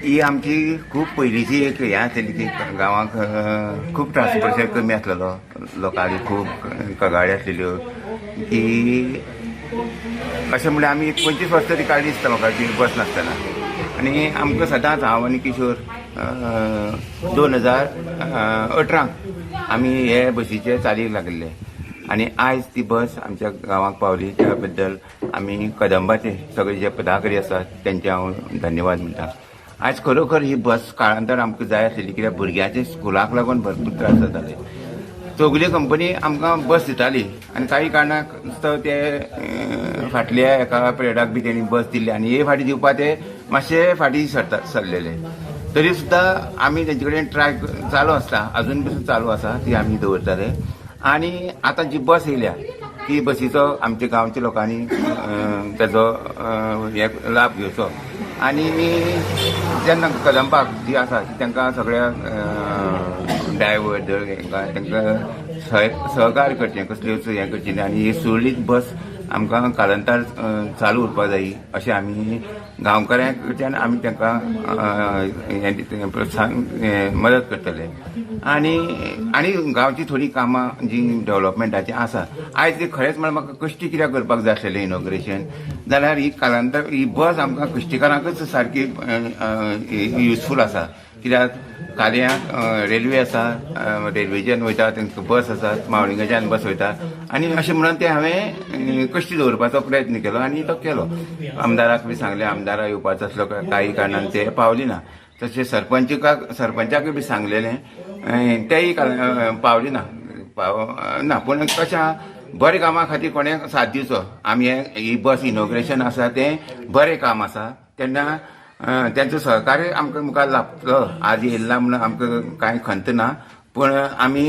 ही आमची खूब पयलींची एक हें आसलेली की गांवांक खूब ट्रान्सपोर्टेशन कमी आसलेलो, लोकांनी खूब कागाळी आसलेल्यो की अशें म्हणल्यार आमी एक 25 वर्सां तरी काडली दिसता म्हाका ती बस नासतना. आनी आमकां सदांच हांव आनी किशोर 2018 आमी हे बसीचे चालीक लागिल्ले आनी आयज ती बस आमच्या गांवाक पावली. त्या बद्दल आमी कदंबाचे सगळे जे पदाधिकारी आसात तेंचे हांव धन्यवाद म्हणटा. आयज खरोखर ही बस काळांतर आमकां जाय आसलेली, कित्याक भुरग्यांचे स्कुलाक लागून भरपूर त्रास जाताले. चौगुले कंपनी आमकां बस दिताली आनी काही कारणाक ते फाटल्या एका पिरियडाक बी तेणी बस दिल्ली आनी हे फाटी दिवपा ते मातशे फाटीं सरता सरलेले. तरी सुद्दां आमी तेंचे कडेन ट्राय चालू आसता, अजून पसून चालू आसा, ती आमी दवरताले. आनी आतां जी बस येयल्या ती बसीचो आमच्या गांवच्या लोकांनी तेजो हे लाभ घेवचो. आनी जेन्ना कदंबाक जी आसा ती तांकां सगळ्या ड्रायव्हर तांकां सहकार्य करचें, कसल्योच हें करचें न्ही. आनी ही सुरळीत बस आमकां कालांतर चालू उरपाक जाय अशें आमी गांवकऱ्यां कडच्यान आमी तांकां हें प्रोत्साहन हें मदत करतले. आनी आनी गांवची थोडीं कामां जीं डेव्हलपमेंटाचीं आसा, आयज ती खरेंच म्हळ्यार म्हाका कश्टी कित्याक करपाक जाय आसलेलें इनॉग्रेशन जाल्यार ही कालांतर ही बस आमकां कश्टीकारांकच सारकी युजफूल आसा, कित्याक कालयां रेल्वे आसा, रेल्वेच्यान वयता तांकां बस आसा, मावलिंगाच्यान बस वयता. आनी अशें म्हणून ते हांवें कश्टी दवरपाचो प्रयत्न केलो आनी तो केलो. आमदाराक बी सांगलें, आमदारा येवपाचो आसलो, काही कारणान ते पावली ना. तशें सरपंचाकूय बी सांगलेलें, तेय पावली ना, पाव ना. पूण कशें आहा, बरें कामा खातीर कोणें साथ दिवचो. आमी ही बस इनॉग्रेशन आसा तें बरें काम आसा, तेन्ना तेंचो सहकार्य आमकां मुखार लाबतलो. आज येयला म्हणून आमकां कांय खंत ना, पूण आमी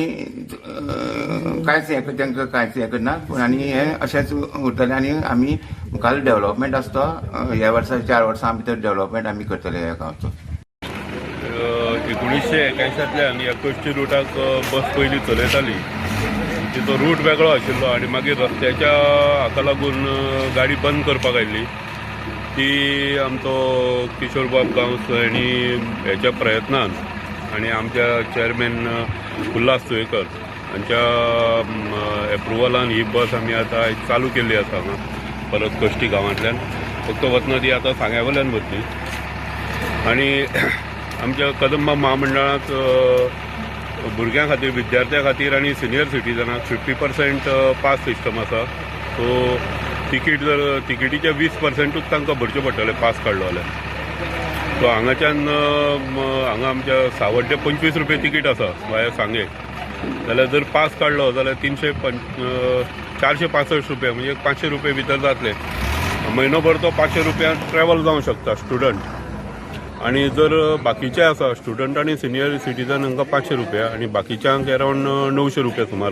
कांयच हें तांकां कांयच हें करना. पूण आनी हें अशेंच उरतलें आनी आमी मुखार डेव्हलपमेंट आसा तो ह्या वर्सा 4 वर्सां भितर डेव्हलपमेंट आमी करतले ह्या गांवचो. 1981तांतल्यान ह्या कश्टी रुटाक बस पयलीं चलयताली. तिचो रूट वेगळो आशिल्लो आनी मागीर रस्त्याच्या हाका लागून गाडी बंद करपाक आयली. ती आमचो किशोरबाब गांवस हांणी हेच्या प्रयत्नान आनी आमच्या चेअरमॅन उल्हास तुयेकर हांच्या एप्रुवलान ही बस आमी आतां आयज चालू केल्ली आसा हांगा परत कश्टी गांवांतल्यान. फक्त वतना ती आतां सांग्या वयल्यान वतली. आनी आमच्या कदंबा महामंडळांत भुरग्यां खातीर, विद्यार्थ्यां खातीर आनी सिनियर सिटीजनाक 50% पास सिस्टम आसा. सो तिकीट जर तिकीटीचे 20%ूच तांकां भरचे पडटले पास काडलो जाल्यार. सो हांगाच्यान हांगा आमच्या सावड्डे 25 रुपये तिकीट आसा वाया सांगे, जाल्यार जर पास काडलो जाल्यार 465 रुपया, म्हणजे 500 रुपये भितर जातले. म्हयनोभर तो 500 रुपयांत ट्रॅवल जावंक शकता स्टुडंट. आनी जर बाकीचे आसा स्टुडंट आनी सिनियर सिटीजन हांकां 500 रुपया आनी बाकीच्यांक अरावंड 900 रुपया सुमार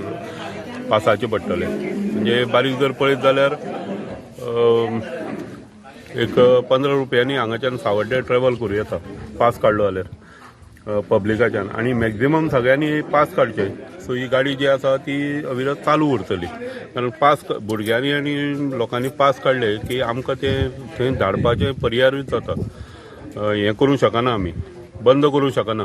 पासाचे पडटले. म्हणजे बारीक जर पळयत जाल्यार एक 15 रुपयांनी हांगाच्यान सावड्डे ट्रॅवल करूं येता पास काडलो जाल्यार पब्लिकाच्यान. आनी मॅक्झिमम सगळ्यांनी पास काडचे, सो ही गाडी जी आसा ती अविरत चालू उरतली. कारण पास भुरग्यांनी आनी लोकांनी पास काडले की आमकां ते थंय धाडपाचें पर्यारूच जाता. हें करूंक शकना, आमी बंद करूंक शकना.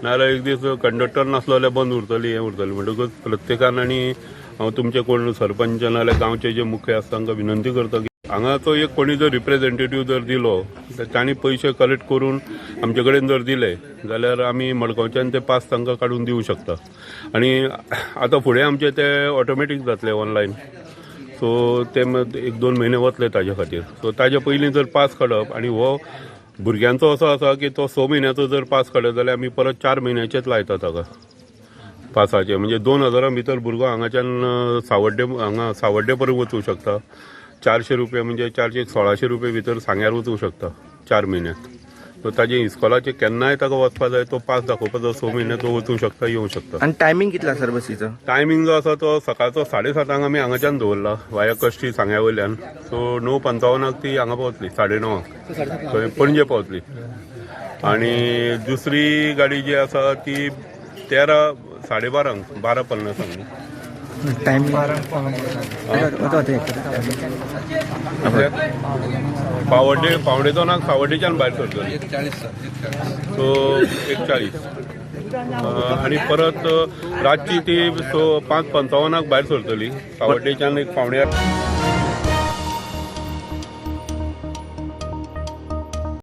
नाजाल्यार एक दीस कंडक्टर नासलो जाल्यार बंद उरतली, हें उरतली. म्हणटकूच प्रत्येकान आनी हांव तुमचे कोण सरपंच नाजाल्यार गांवचे जे मुख्य आसा तांकां विनंती करता की हांगाचो एक कोणी जर रिप्रेझेंटेटीव जर दिलो तर तांणी पयशे कलेक्ट करून आमचे कडेन जर दिले जाल्यार आमी मडगांवच्यान ते पास तांकां काडून दिवं शकता. आनी आतां फुडें आमचे ते ऑटोमॅटीक जातले ऑनलायन, सो ते एक दोन म्हयने वतले ताजे खातीर. सो ताजे पयलीं जर पास काडप आनी हो भुरग्यांचो असो आसा की तो 6 म्हयन्याचो जर पास काडत जाल्यार आमी परत 4 म्हयन्याचेच लायता ताका पासाचे. म्हणजे 2000 भितर भुरगो हांगाच्यान सावड्डे, हांगा सावड्डे पर्यंत वचूंक शकता. 400 रुपया म्हणजे 400 1600 रुपये भितर सांग्यार वचूंक शकता 4 म्हयन्यात. सो ताजे इस्कॉलाचे केन्नाय ताका वचपा जाय, तो पास दाखोवपाचो, 6 म्हयने तो वचूंक शकता, येवंक शकता. आणि टायमिंग कितला सर बसीचो? टायमींग जो आसा तो सकाळचो 7:30 आमी हांगाच्यान दवरला वाया कश्टी सांग्या वयल्यान. सो 9:55 ती हांगा पावतली, 9:30 थंय पणजे पावतली. आनी दुसरी गाडी जी आसा ती 13, 12:30, 12:50. टायम पावडे 1:45 सावड्डेच्यान भायर सरतली. सो 1:40 आनी परत रातची ती 5:55 भायर सरतली सावड्डेच्यान, एक 7:45.